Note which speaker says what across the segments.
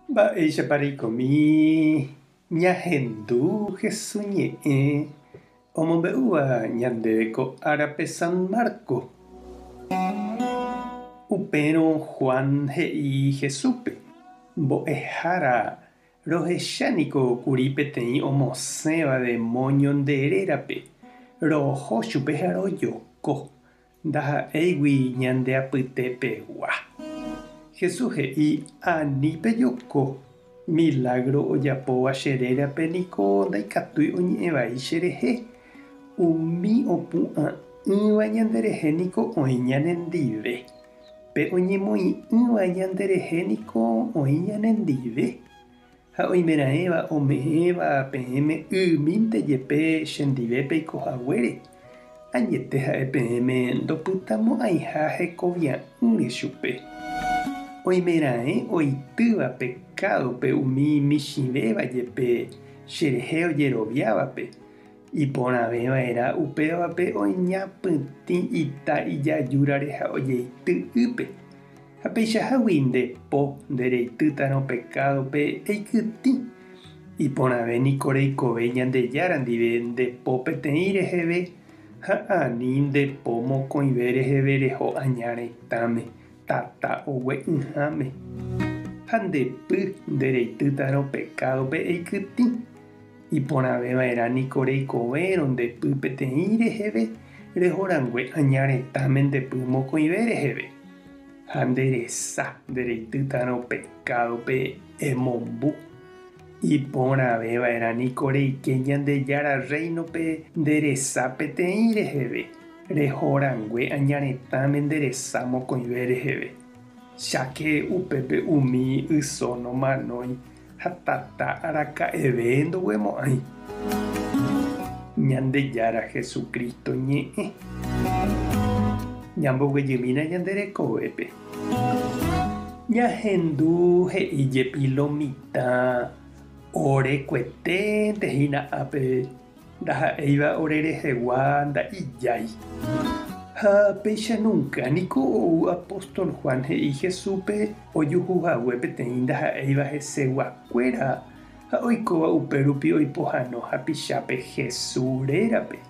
Speaker 1: Mba'éichapa reikomi ñahendu Hesu ñe'ẽ omombe'úva ñandéve ko árape San Marco? Upérõ Juan he'i Jesúspe, Mbo'ehára, rohecha niko kuri peteĩ omosẽva demóño nde rérape, roho chupe ha rojoko, Ndaha'éigui ñande apytepegua. Jesús he'i, Ani pejoko, milágro ojapóva che rérape niko ndaikatúi oñe'ẽ vai cherehe, umi opu'ã'ỹva ñanderehe niko oĩ ñanendive. Pe oñemoĩ'ỹva ñanderehe niko oĩ ñanendive. Ha oimeraẽva ome'ẽva peẽme ymínte jepe chendive peiko haguére, añete ha'e peẽme ndopytamo'ãiha hekovia'ỹre chupe. Oimeraẽ oitýva pekádope umi michĩvéva jepe cherehe ojeroviávape, iporãve va'erã upévape oñapytĩ ita ijajúrare ha ojeity ýpe. Ha peichahágui nde po nde reitýtarõ pekádope eikytĩ. Iporãve niko reikove Ñandejára ndive nde po peteĩ reheve ha ani nde po mokõive reheve reho aña retãme, tata ogue'ỹháme. Ha nde py nde reitýtarõ pekádope eikytĩ. Iporãve va'erã niko reikovérõ nde py peteĩ reheve reho rangue aña retãme nde py mokõive reheve. Ha nde resa nde reitýtarõ pekádope emombu. Iporãve va'erã niko reike Ñandejára Rréinope nde resa peteĩ reheve, reho rangue aña retãme nde resa mokõive reheve. Cháke upépe umi yso nomanói Ha tata araka'eve ndoguemo'ãi. Ñandejára Jesucristo ñe'ẽ. Ñamboguejymína ñande rekovépe. Ñahendu he'i jepi lo mitã ore kueténte hína ápe Ndaha'éiva ore rehegua nda'ijái. Ha péicha núnka niko ou apóstol Juan he'i Jesúspe ojuhu hague peteĩ ndaha'éiva heseguakuéra ha oikóva upérupi oipohano hapichápe Jesús rérape.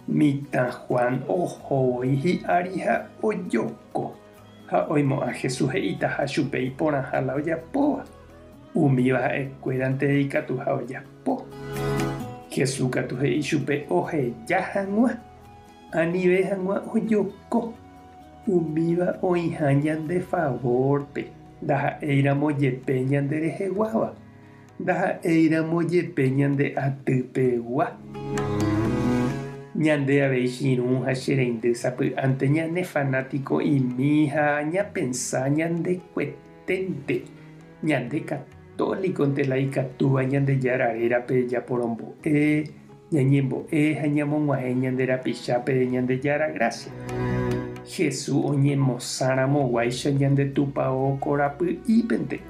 Speaker 1: Mitã Juan oho voi hi'ári ha ojoko, ha oimo'ã Jesús he'itaha chupe iporãha la ojapóva. Umíva ha'ekuérante ikatuha ojapo. Jesús katu he'i chupe oheja hag̃ua, anive hag̃ua ojoko. Umíva oĩha ñande favórpe, ndaha'éiramo jepe ñande reheguáva, ndaha'éiramo jepe ñande atypegua. Ñande avei che irũ ha che reindy sapy'ánte ñane fanatiko'imi ha ñapensa ñandekueténte. Ñande católico-nte la ikatúva Ñandejára rérape japorombo'e, ñañembo'e ha ñamog̃uahẽ ñande rapichápe Ñandejára grásia. Jesús oñemosãramoguáicha ñande tupao korapy'ípente.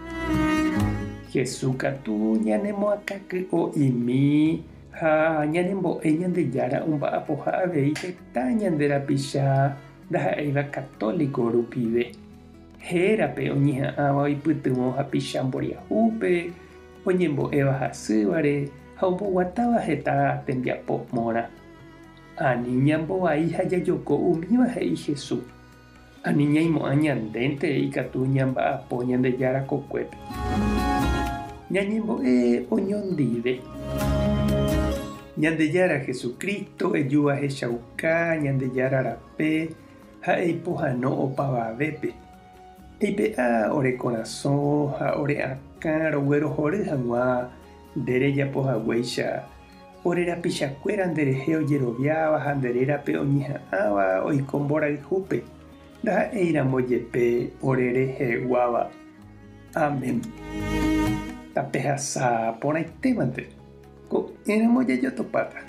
Speaker 1: Jesús katu ñanemoakãky'o'imi ha ñanembo'e Ñandejára omba'apoha avei heta ñande rapicha ndaha'éiva católico rupive. Hérape oñeha'ãva oipytyvõ hapicha mboriahúpe, oñembo'éva hasývare ha omboguatáva heta tembiapo porã. Ani ñambovai ha jajoko umíva he'i Jesús. Ani ñaimo'ã ñandénte ikatu ñamba'apo Ñandejára kokuépe. Ñañembo'e oñondive. Ñandejára Jesucristo eju ahechauka Ñandejára rape ha eipohano opavavépe. Eipe'a ore korasõ ha ore akã roguerohory hag̃ua nde rejapo haguéicha, ore rapichakuéra nderehe ojeroviáva ha nde rérape oñeha'ãva oiko mborayhúpe, ndaha'éiramo jepe ore reheguáva. Amén. Tapehasa porãitémante, ko'ẽramo jajotopáta.